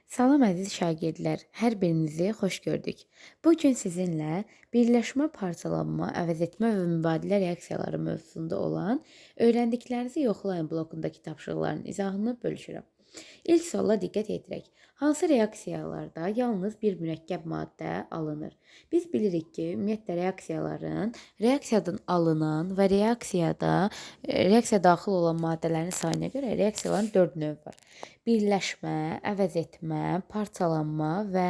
Salam əziz şagirdlər, hər birinizi xoş gördük. Bu gün sizinlə birləşmə, parçalanma, əvəz etmə və mübadilə reaksiyaları mövzusunda olan öyrəndiklərinizi yoxlayın blokundakı tapşırıqların izahını bölüşürəm. İlk suala diqqət yetirək. Hansı reaksiyalarda yalnız bir mürəkkəb maddə alınır? Biz bilirik ki, ümumiyyətlə reaksiyaların reaksiyadan alınan və reaksiya daxil olan maddələrin sayına görə reaksiyaların 4 növü var. Birləşmə, əvəz etmə, parçalanma və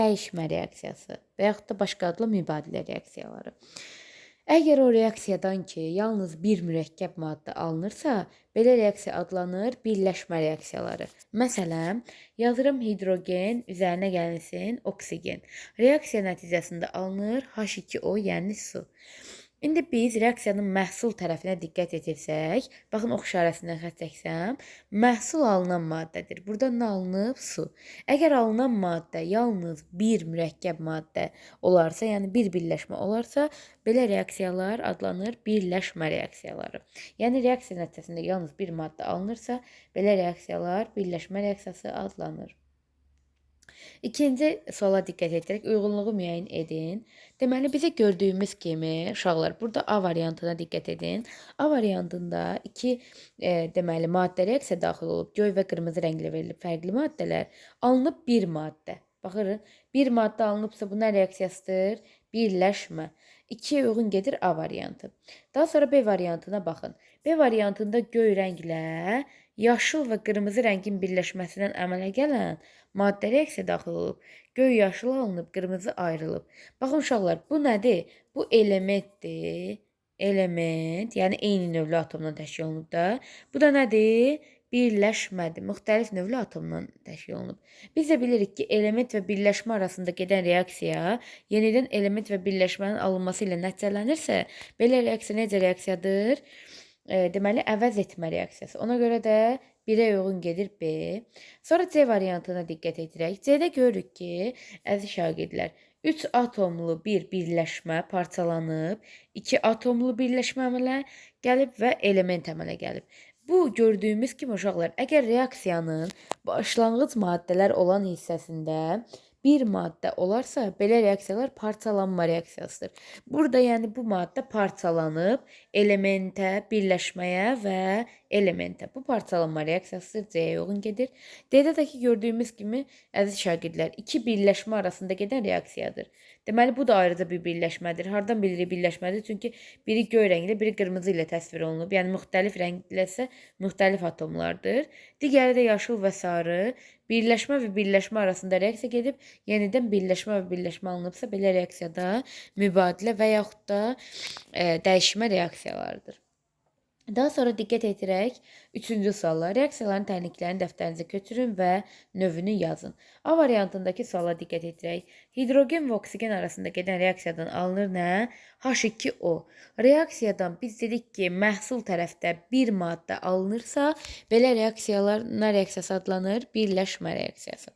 dəyişmə reaksiyası və yaxud da başqa adla mübadilə reaksiyaları. Əgər o reaksiyadan ki, yalnız bir mürəkkəb maddə alınırsa, belə reaksiya adlanır birləşmə reaksiyaları. Məsələn, yazıram hidrogen, üzərinə gəlinsin oksigen. Reaksiya nəticəsində alınır H2O, yəni su. İndi biz reaksiyanın məhsul tərəfinə diqqət etirsək, baxın ox işarəsindən xətt çəksəm, məhsul alınan maddədir. Burada nə alınıb? Su. Əgər alınan maddə yalnız bir mürəkkəb maddə olarsa, yəni bir birləşmə olarsa, belə reaksiyalar adlanır birləşmə reaksiyaları. Yəni reaksiya nəticəsində yalnız bir maddə alınırsa, belə reaksiyalar birləşmə reaksiyası adlanır. İkinci suala diqqət edirək uyğunluğu müəyyən edin. Deməli, bizə gördüyümüz kimi, uşaqlar, burada A variantına diqqət edin. A variantında iki deməli, maddə reaksiya daxil olub, göy və qırmızı rənglə verilib fərqli maddələr, alınıb bir maddə. Baxırıq, bir maddə alınıbsa bu nə reaksiyasıdır? Birləşmə. 2-yə uyğun gedir A variantı. Daha sonra B variantına baxın. B variantında göy rənglə yaşıl və qırmızı rəngin birləşməsindən əmələ gələn maddə reaksiya daxil olub. Göy yaşıl alınıb, qırmızı ayrılıb. Baxın uşaqlar, bu nədir? Bu elementdir. Element, yəni eyni növlü atomdan təşkil olunub da. Bu da nədir? Birləşmədir. Müxtəlif növlü atomdan təşkil olunub. Biz də bilirik ki, element və birləşmə arasında gedən reaksiya yenidən element və birləşmənin alınması ilə nəticələnirsə, belə reaksiya necə reaksiyadır? Deməli, əvəz etmə reaksiyası. Ona görə də 1-ə uyğun gedir B. Sonra C variantına diqqət edirək. C-də görürük ki, əziz şagirdlər, 3 atomlu bir birləşmə parçalanıb, 2 atomlu birləşmə əmələ gəlib və element əmələ gəlib. Bu gördüyümüz kimi uşaqlar, əgər reaksiyanın başlanğıc maddələr olan hissəsində bir maddə olarsa, belə reaksiyalar parçalanma reaksiyasıdır. Burada yəni bu maddə parçalanıb elementə, birləşməyə və elementə. Bu parçalanma reaksiyasıdır. C-yə uyğun gedir. D-də də ki gördüyümüz kimi əziz şagirdlər, iki birləşmə arasında gedən reaksiyadır. Deməli bu da ayrıca bir birləşmədir. Hardan bilirik birləşmədir? Çünki biri göy rənglə, biri qırmızı ilə təsvir olunub. Yəni müxtəlif rəngləsə müxtəlif atomlardır. Digəri də yaşıl və sarı. Birləşmə və birləşmə arasında reaksiya gedib, yenidən birləşmə və birləşmə alınıbsa, belə reaksiyada mübadilə və yaxud da dəyişmə reaksiyalarıdır. Daha sonra diqqət edirək üçüncü suala reaksiyaların tənliklərini dəftərinizə köçürün və növünü yazın. A variantındakı suala diqqət edirək. Hidrogen və oksigen arasında gedən reaksiyadan alınır nə? H2O. Reaksiyadan biz dedik ki, məhsul tərəfdə bir maddə alınırsa, belə reaksiyalar nə reaksiyası adlanır? Birləşmə reaksiyası.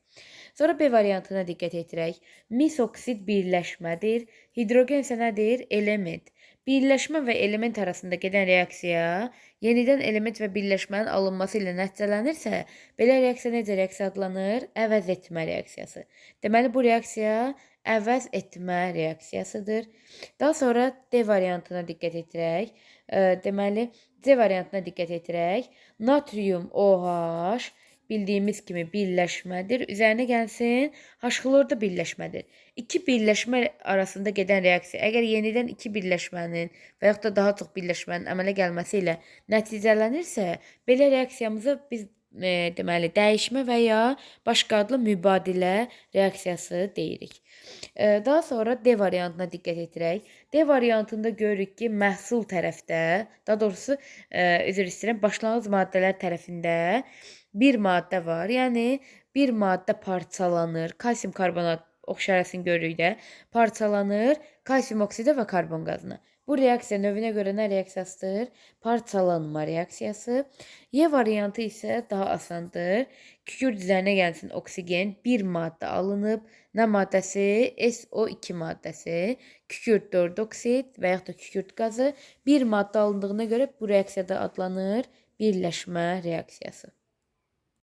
Sonra B variantına diqqət edirək. Mis oksid birləşmədir. Hidrogen isə nədir? Element. Birləşmə və element arasında gedən reaksiya yenidən element və birləşmənin alınması ilə nəticələnirsə, belə reaksiya necə reaksiya adlanır? Əvəz etmə reaksiyası. Deməli, bu reaksiya əvəz etmə reaksiyasıdır. Daha sonra D variantına diqqət etirək. Deməli, C variantına diqqət etirək. Natrium OH bildiyimiz kimi birləşmədir. Üzərinə gəlsin, H-xlor da birləşmədir. İki birləşmə arasında gedən reaksiya, əgər yenidən iki birləşmənin və yaxud da daha çox birləşmənin əmələ gəlməsi ilə nəticələnirsə, belə reaksiyamızı biz deməli, dəyişmə və ya başqa adlı mübadilə reaksiyası deyirik. Daha sonra D variantına diqqət etirək. D variantında görürük ki, məhsul tərəfdə, daha doğrusu, üzr istəyirəm, başlanğıc maddələr tərəfində bir maddə var. Yəni bir maddə parçalanır. Kalsium karbonat ox işarəsini görürük də. Parçalanır kalsium oksidə və karbon qazına. Bu reaksiya növünə görə nə reaksiyasıdır? Parçalanma reaksiyası. Y variantı isə daha asandır. Kükürt üzərinə gəlsin oksigen, bir maddə alınıb. Nə maddəsi? SO2 maddəsi. Kükürt 4 oksid və yaxud da kükürt qazı. Bir maddə alındığına görə bu reaksiyada adlanır birləşmə reaksiyası.